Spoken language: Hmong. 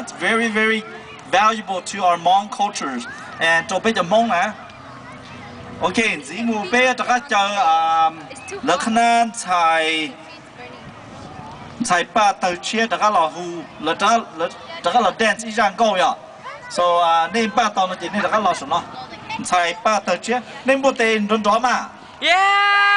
It's very, very valuable to our Hmong cultures and rau peb cov Hmoob na. Ok, ntxiv mus peb rov qab caw lawv qhab nab ntxhais, ntxhais Paj Tawg Tshiab rov qab los hu, rov qab los dance ib zaj nkauj yom. So nej npaj tau no ces nej rov qab los saum no. Ntxhais Paj Tawg Tshiab, nej npuaj tes nrov nrov mas. Yeah.